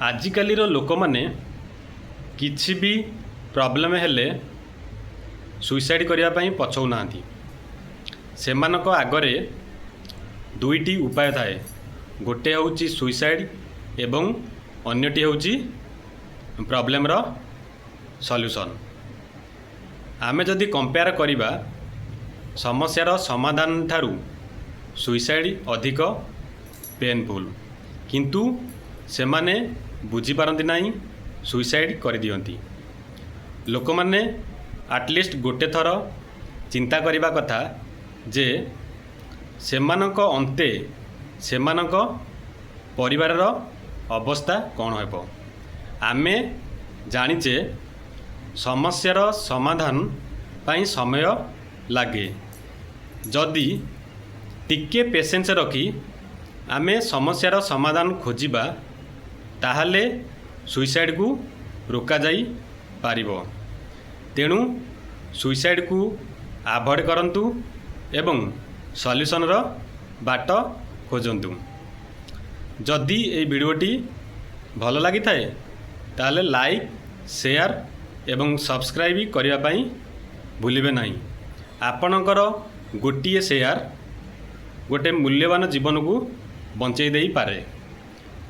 ଆଜିକାଲିର ଲୋକମାନେ କିଛି ବି ପ୍ରୋବ୍ଲେମ୍ ହେଲେ ସୁଇସାଇଡ଼୍ କରିବା ପାଇଁ ପଛଉନାହାନ୍ତି। ସେମାନଙ୍କ ଆଗରେ ଦୁଇଟି ଉପାୟ ଥାଏ। ଗୋଟେ ହେଉଛି ସୁଇସାଇଡ଼୍ ଏବଂ ଅନ୍ୟଟି ହେଉଛି ପ୍ରୋବ୍ଲେମ୍ର ସଲ୍ୟୁସନ୍। ଆମେ ଯଦି କମ୍ପେୟାର କରିବା, ସମସ୍ୟାର ସମାଧାନ ଠାରୁ ସୁଇସାଇଡ଼୍ ଅଧିକ ପେନ୍ଫୁଲ୍। କିନ୍ତୁ ସେମାନେ ବୁଝିପାରନ୍ତି ନାହିଁ, ସୁଇସାଇଡ଼୍ କରିଦିଅନ୍ତି। ଲୋକମାନେ ଆଟଲିଷ୍ଟ ଗୋଟେ ଥର ଚିନ୍ତା କରିବା କଥା ଯେ ସେମାନଙ୍କ ଅନ୍ତେ ସେମାନଙ୍କ ପରିବାରର ଅବସ୍ଥା କ'ଣ ହେବ। ଆମେ ଜାଣିଛେ, ସମସ୍ୟାର ସମାଧାନ ପାଇଁ ସମୟ ଲାଗେ। ଯଦି ଟିକେ ପେସେନ୍ସ ରଖି ଆମେ ସମସ୍ୟାର ସମାଧାନ ଖୋଜିବା, ତାହେଲେ ସୁଇସାଇଡ଼୍କୁ ରୋକାଯାଇପାରିବ। ତେଣୁ ସୁଇସାଇଡ଼୍କୁ ଆଭଏଡ଼୍ କରନ୍ତୁ ଏବଂ ସଲ୍ୟୁସନ୍ର ବାଟ ଖୋଜନ୍ତୁ। ଯଦି ଏଇ ଭିଡ଼ିଓଟି ଭଲ ଲାଗିଥାଏ, ତାହେଲେ ଲାଇକ୍, ସେୟାର ଏବଂ ସବସ୍କ୍ରାଇବ୍ କରିବା ପାଇଁ ଭୁଲିବେ ନାହିଁ। ଆପଣଙ୍କର ଗୋଟିଏ ସେୟାର ଗୋଟେ ମୂଲ୍ୟବାନ ଜୀବନକୁ ବଞ୍ଚେଇ ଦେଇପାରେ।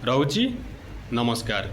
ରହୁଛି, ନମସ୍କାର।